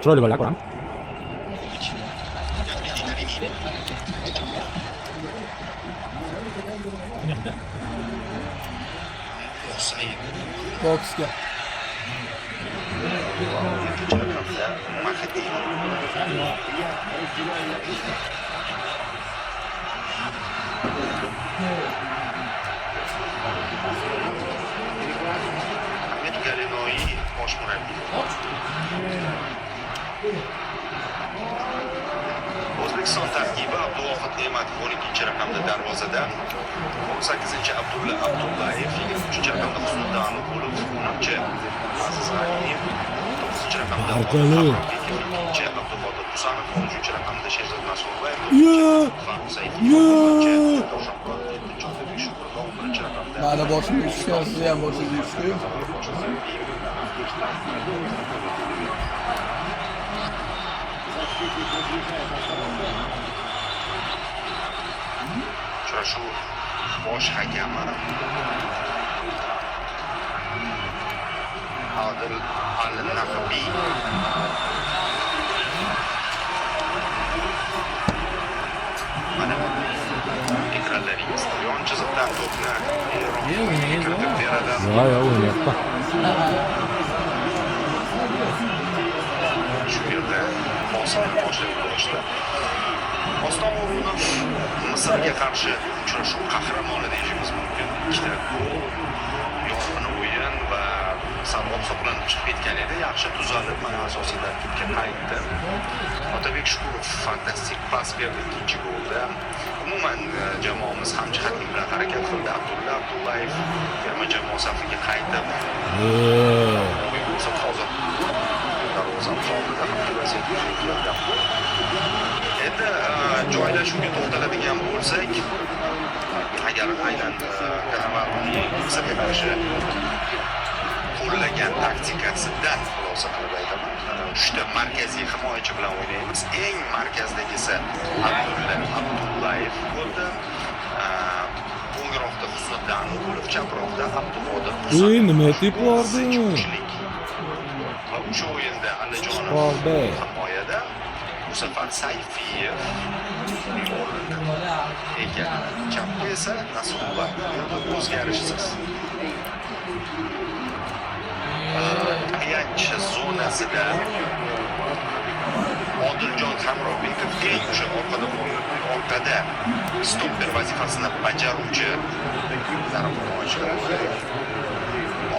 Chiroyli bolalar ko'ramiz. Boksga. Ahmet Galinoyi bosh murabbiy. O'zbekiston tarkibi: Abduvohid Ne'matov 12-raqamda darvozada, 18 Abdulla Abdullayev, 23-raqamda Husniddin Nuqulov, 10 Aziz G'aniyev, 9-raqamda Barakali. Odil 2 Abduqodir Husanov, 13-raqamda Sherzod Nasrullayev, Yo! Farruh Sayfiyev, 4 Shomurod, 7 Otabek Shukurov, 11-raqamda Mani boshimga tushgan, sizni ham boshingizga tushdi. Uchrashuv bosh hakami Adil Al-Naqbiy. Mana ekranlaringizda yon chiziqdan to'pni Eron kiritib beradi. Yo'q, yo'q, o'ynayapti. Shu yerda bosimni boshlab yuborishdi. Oston O'runov Misrga qarshi uchrashuv qahramoni deyishimiz mumkin. Ikkita gol, yorqin o'yin va sal oqsoqlanib chiqib ketgan edi. Yaxshi tuzalib, mana asosiy tarkibga qaytdi. Otabek Shukurov fantastik pas berdi ikkinchi golda. Umuman jamoamiz hamjihatlik bilan harakat qildi. Abdulla Abdullayev terma jamoa safiga qaytib, o'yin ko'rsatdi. Hozir darvozamiz oldida xavfli vaziyat yuzaga keldi. Endi joylashuvga to'xtaladigan bo'lsak, agar aynan Kanavaroning Misrga qarshi qo'llagan taktikasidan xulosa qilib aytaman. Uchta markaziy himoyachi bilan o'ynaymiz. Eng markazdagisi Abdulla Abdullayev bo'ldi. O'ngroqda Husniddin Nuqulov, chaproqda Abduqodir Ey, nima tepyordi? Uchlik. Va o'sha o'yinda Alijonov Qoldi. himoyada, bu safar Sayfiyev uning o'rnini egalladi. Chapda esa Nasrullah, bu yerda o'zgarishsiz. Tayanch zonasida Odiljon Hamrohbekov, eng o'sha orqada stopper vazifasini bajaruvchi yarim himoyachilar bo'ladi.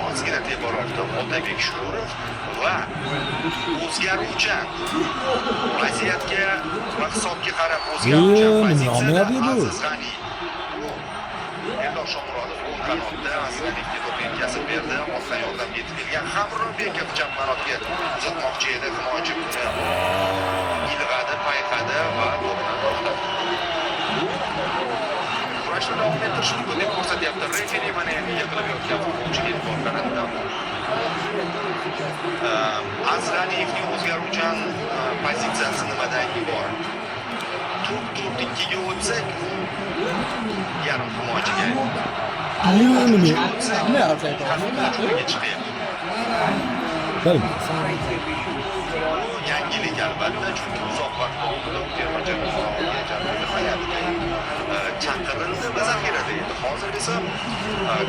Ozgina teparoqda Otabek Shukurov va o'zgaruvchan vaziyatga va hisobga qarab o'zgaruvchan Nima pozitsiyada olmayapti bu? Aziz G'aniyev. Eldor Shomurodov o'ng qanotda Aziz G'aniyevga to'pni yetkazib berdi. Ortdan yordamga yetib kelgan Hamrobekov chap qanotga uzatmoqchi edi. Himoyachi buni ilg'adi, payqadi va to'pni to'xtatdi. Kurashni davom ettirish mumkin deb ko'rsatyapti. Referi mana endi yiqilib yotgan futbolchiga e'tibor qaratdi. Aziz G'aniyevning o'zgaruvchan pozitsiyasi nimadan iborat? 4-4-2 ga o'tsak, u yarim himoyachiga aylanadi. Nima? O'tsak, Nima aytyapti? hujumga chiqyapti. Bilmaysan. Bu yangilik albatta, chunki uzoq vaqt davomida u terma jamoaga jalb etilmagan. Chaqirildi va zaxirada edi. Hozir esa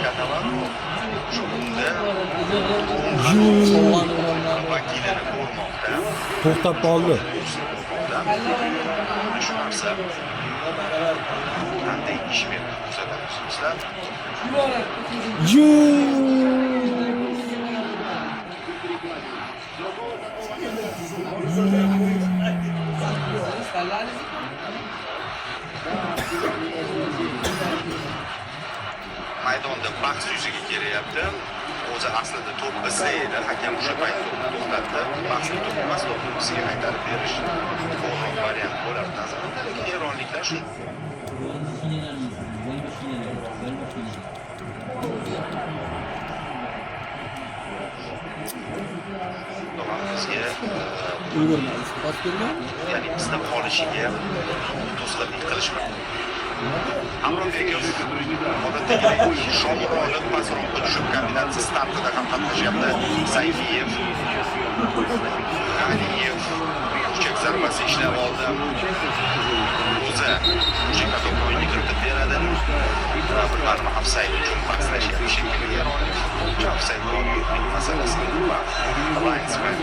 Cannavaro shu unda o'ng qanot vakilini ko'rmoqda. To'xtab qoldi. Ko'rmoqda. Shu narsa qanday ish berdi, kuzatamiz do'stlar. Yoo! Maydonda bahs yuzaga kelyapti. O'zi aslida to'p bizda edi. Hakam o'sha payt to'pni to'xtatdi. Bahsli to'p emas, to'pni bizga qaytarib berish to'g'riroq variant bo'lardi nazarimda, lekin eronliklar shu bizga Ulgurmadi. Pas bergan. Ya'ni bizda qolishiga to'sqinlik qilishmadi. Amronbekov odatdagidek Shomurodov pastroqqa tushib, kombinatsiya startida ham qatnashyapti. Sayfiyev, Aliyev burchak zarbasi ishlab oldi. O'zi burchakka to'pni o'yinga kiritib beradi. Va bir marta ofsayd uchun bahslashyapti shekilli eronlik futbolchi, ofsayd bor yo'qligi masalasida va linesman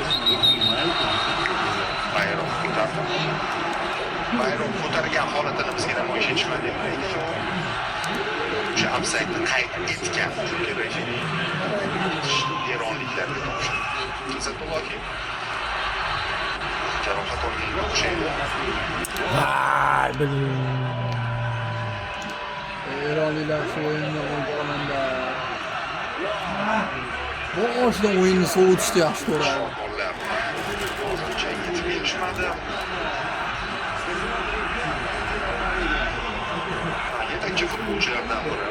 bayroq ko'tardi. Bayroq ko'targan holatini bizga namoyish etishmadi, lekin u o'sha ofsaydni qayd etgan, chunki referi eronliklarga topshirdi. Izzatullohi jarohat olganga o'xshaydi. Vay, блин. Eronliklar shu o'yinni o'ynaganda boshidan o'yinni sovutishni yaxshi ko'radi. Shifokorlar hozircha yetib kelishmadi. Yetakchi futbolchilardan biri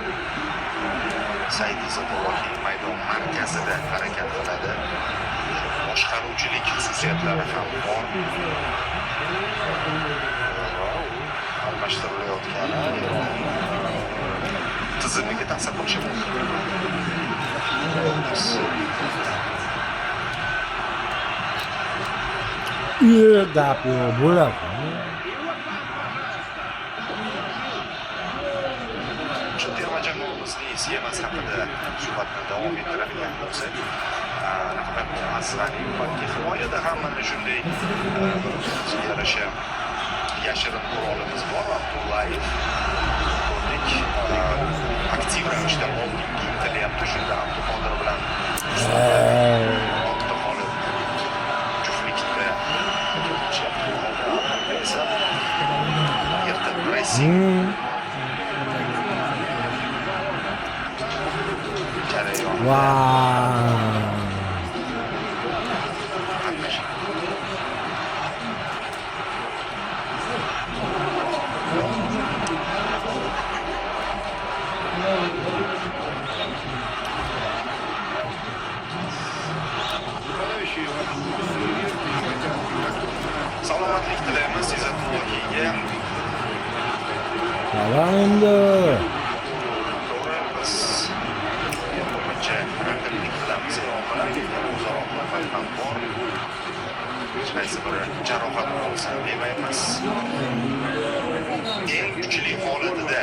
Said Izzatullohi maydon markazida harakat qiladi. Boshqaruvchilik xususiyatlari ham bor. Va u almashtirilayotgani Eron tizimiga ta'sir qilishi mumkin. Biz Gap yo'q, bo'ladi. Shu terma jamoamizning sxemasi haqida suhbatni davom ettiradigan bo'lsak, nafaqat Asrani, balki himoyada ham mana shunday bir o'ziga yarasha yashirin qurolimiz bor. Abdullayev ko'rdik, aktiv ravishda oldinga intilyapti. Shunda Abduqodir bilan ortda qolib juftlikda ketishyapti. Bu holda esa erta pressing jarayonida Vay. qatnashadi. Нападающие хотят Salomatlik tilaymiz Izzatullohiyga. Qara endi. To'g'ri, biz ko'pincha raqiblik qilamiz Eron bilan, lekin o'zaro muloqot ham bor. Hech qaysi biri jarohat olsin demaymiz. Eng kuchli holatida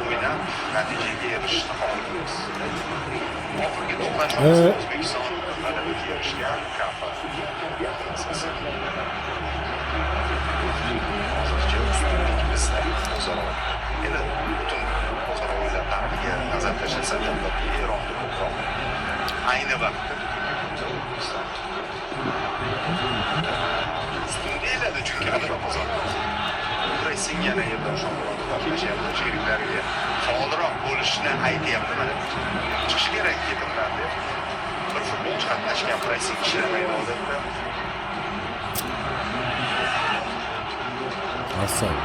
o'ynab natijaga erishishni xohlaymiz. Oxirgi to'qnashuvimizda O'zbekiston g'alabaga erishgan Kafa. Hozircha ustunlik bizda o'zaro. Endi butun o'zaro o'yinlar tarixiga nazar tashlasak, albatta Eronda ko'proq. Ayni vaqtda bugungi kunda O'zbekiston ustun deyiladi, chunki g'alaba qozondi. Pressing yana yerdan Shomurodov qatnashyapti, sheriklariga faolroq bo'lishni aytyapti mana. Chiqishi kerak ketimdan deb. Bir futbolchi qatnashgan pressing ishlamaydi odatda. Offside.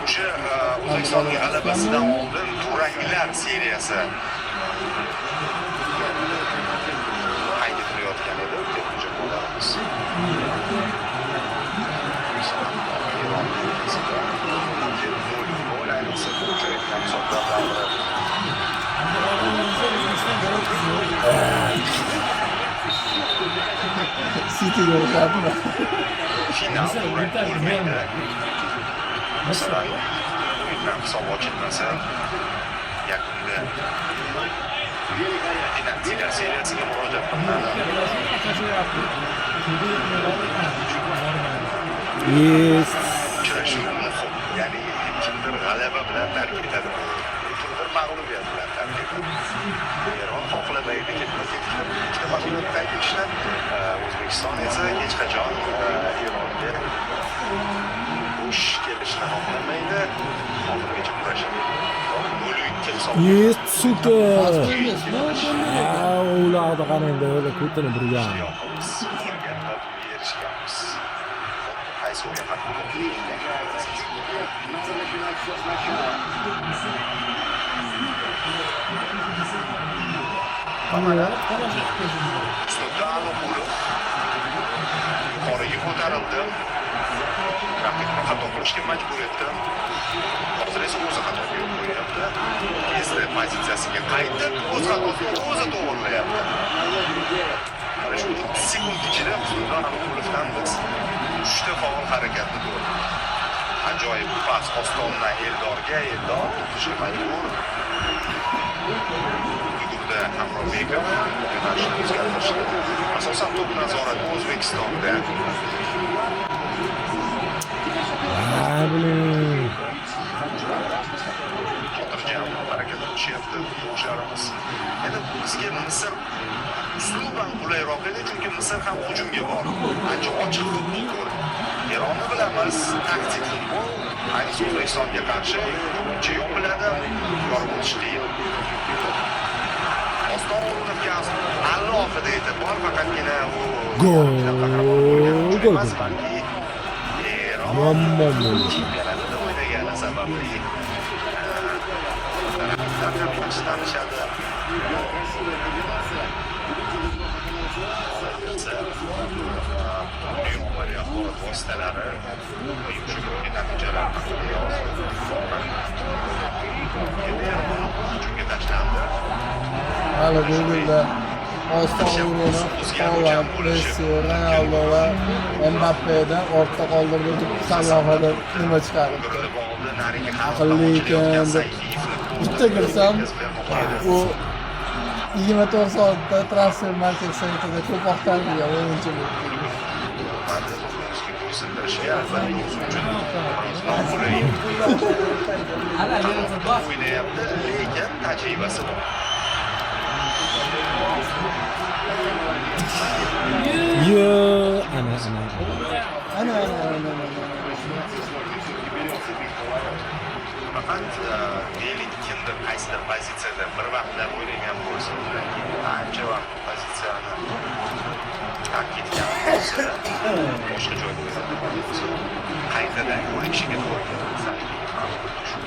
O'sha O'zbekistonning g'alabasidan oldin duranglar seriyasi qayd etilayotgan edi terma jamoalarimiz. Eron o'rtasida 0 gol, ayniqsa ko'chayotgan hisoblardan biri. Cityga o'xshadimi? Final durang bo'lmaydi. Masalan, o'yindan hisob ochilmasa, yakunda penaltilar seriyasiga murojaat qilinadi. Есть. Uchrashuv muhim, ya'ni kimdir g'alaba bilan tark etadi, kimdir mag'lubiyat bilan tark etadi. Eron xohlamaydi ketma ket ikkita mag'lubiyat qayd etishni. O'zbekiston esa hech qachon Eronga bo'sh kelishni xohlamaydi, oxirigacha kurashadi. Есть, сука! Pas qo'ymaysizmi? Ha, ularni qarang, böyle ko'tini burgan. Biz qilgan va bunga erishganmiz. Qaysi o'yin haqida Надо начинать все сначала. Mana Uslubda Aliqulov yuqoriga ko'tarildi. Raqibni xato qilishga majbur etdi. Hozir esa o'zi xatoga yo'l qo'yyapti. Tezda pozitsiyasiga qaytib, o'z xatosini o'zi to'g'rilayapti. Mana shu 30 sekund ichida Husnidon Aliqulovdan biz 3 ta faol harakatni ko'rdik. Ajoyib pas Ostondan Eldorga, Eldor to'xtashga majbur. Figurda Hamrobekov yo'nalishni o'zgartirishdi. Asosan to'p nazorati O'zbekistonda. Ha, блин. Xotirjam harakat qilishyapti futbolchilarimiz. Endi bizga Misr usluban qulayroq edi, chunki Misr ham hujumga bordi. Ancha ochiq futbol ko'rdi. Eronni bilamiz, taktik futbol, ayniqsa O'zbekistonga qarshi ko'pincha yopiladi, yorib o'tish qiyin. Oston O'runovga alohida e'tibor, faqatgina u Gol! qahramon bo'lgani uchun Gol! emas, balki Eron Muammo bo'ldi. chempionatida o'ynagani sababli raqiblar ham yaxshi tanishadi. Красивая комбинация. Qolaversa, dunyo ommaviy axborot vositalari shu kungi natijalar haqida yozdi. Endi Eron hujumga tashlandi. Hali Google'da Oston O'runov, Haaland, Messi, Ronaldo va Mbappedan ortda qoldirdi deb sarlavhada nima chiqaribdi. Ko'rilib oldi, narigi Aqlli ekan deb bitta kirsam, u 24 soatda transfer market saytida ko'p oqtarilgan o'yinchi bo'ldi. Bo'ysundirishga albatta o'zi uchun biroz noqulay o'ynayapti, lekin tajribasi bor. Yo, ana, ana. Ana, ana, ana, ana. Все-таки берется бить поворот. Faqat deylik, kimdir qaysidir pozitsiyada bir vaqtlar o'ynagan bo'lsa, undan keyin ancha vaqt bu pozitsiyani tark etgan bo'lsa, boshqa joyda o'ynaydigan bo'lsa, qaytadan ko'nikishiga to'g'ri keladi. Sayfiyev ham xuddi shu.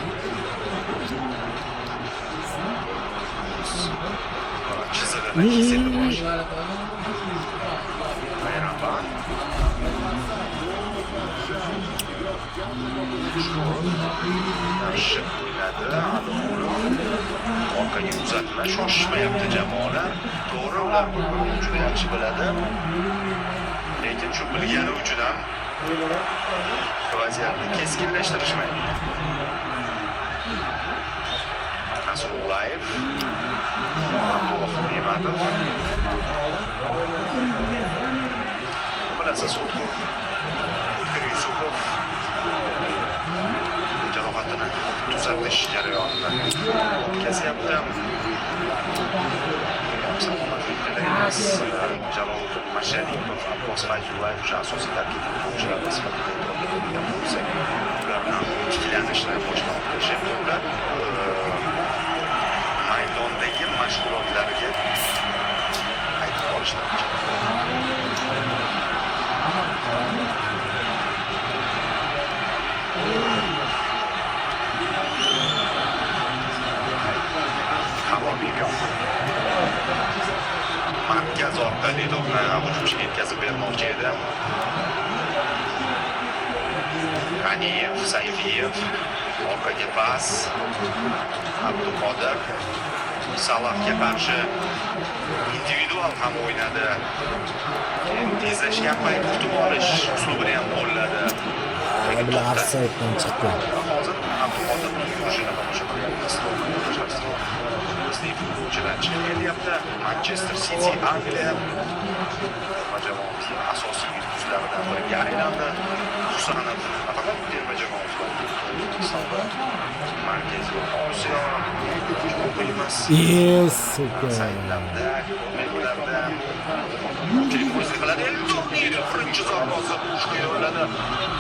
Chizig'ini kesib boshladi. Bayramban. Yaxshi o'ynadi. Aliqulov orqaga uzatma, shoshishmayapti jamoalar. To'g'ri, ular bir-birini juda yaxshi biladi. Lekin shu bilgani uchun ham vaziyatni keskinlashtirishmaydi. Nasrullayev, Abdulloh Ne'matov. Bilasiz, O'tkir Yusupov jarohatini tuzatish jarayonini o'tkazyapti. Salomatlik tilaymiz. Jaloliddin Masharipov, Abbos Fayzullayev o'sha asosiy tarkibda futbolchilar sifatida e'tirof etadigan bo'lsak, ular bilan tiklanishni boshlab qilishyapti. Ular maydondagi mashg'ulotlarga qaytib qolishdi. Hamrorbekov markaz orqali to'pni hujumchiga yetkazib bermoqchi edi. G'aniyev, Sayfiyev orqaga pas. Abduqodir Salohga qarshi individual ham o'ynadi. Keyin tezlashgan payt kutib olish uslubini ham qo'lladi. Bilan offsidedan chiqdi. Hozir Abduqodirning yurishini tomosha qilyapmiz. Bizning futbolchilar chiqib kelyapti. Manchester City, Angliya terma jamoamizning asosiy yulduzlaridan biriga aylandi. Husanov nafaqat terma jamoamiz, balki O'zbekiston va Markaziy Osiyo o'qiymiz. Yes, сука. Saytlarda, ko'rmaylarda ko'pchilik qo'lga qiladi. Eldorning birinchi zarbasi pushka yo'lladi. bo'ladi.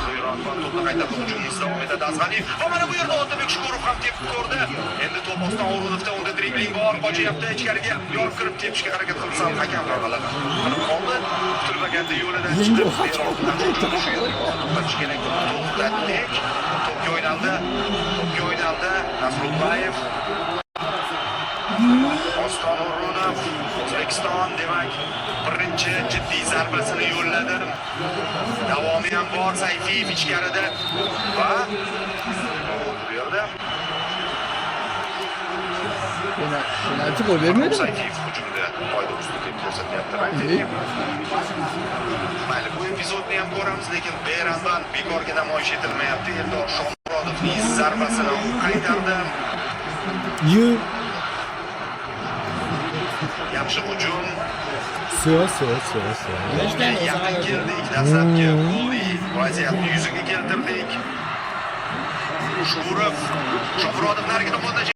Beyranvand to'pni qaytardi, hujumimiz davom etadi. Azg'aniyev va mana bu yerda Otabek Shukurov ham tepib ko'rdi. Endi to'p Oston O'runovda, unda dribling bor, qochyapti, ichkariga yorib kirib tepishga harakat qilsa ham hakam g'alaba qilib qoldi. Kutilmaganda yo'lidan chiqib, Beyranvand shu yerda to'xtatish kerak. To'xtatdik. To'pga o'ynaldi. To'pga o'ynaldi. Nasrullayev. Oston O'runov, O'zbekiston demak birinchi jiddiy zarbasini yo'lladi. Davomi ham bor. Sayfiyev ichkarida va bu yerda Penalti gol bermaydimi? Sayfiyev hujumda qoida buzdi deb ko'rsatyapti. İyi. Mayli, bu epizodni ham ko'ramiz, lekin Beyranvand bekorga namoyish etilmayapti. Eldor Shomurodovning zarbasini u qaytardi. Yu. Yaxshi hujum. Все, все, все, все. Golga yaqin keldik. Dastlabki golli vaziyatni yuzaga keltirdik. Shukurov Shomurodov narigi tomonda.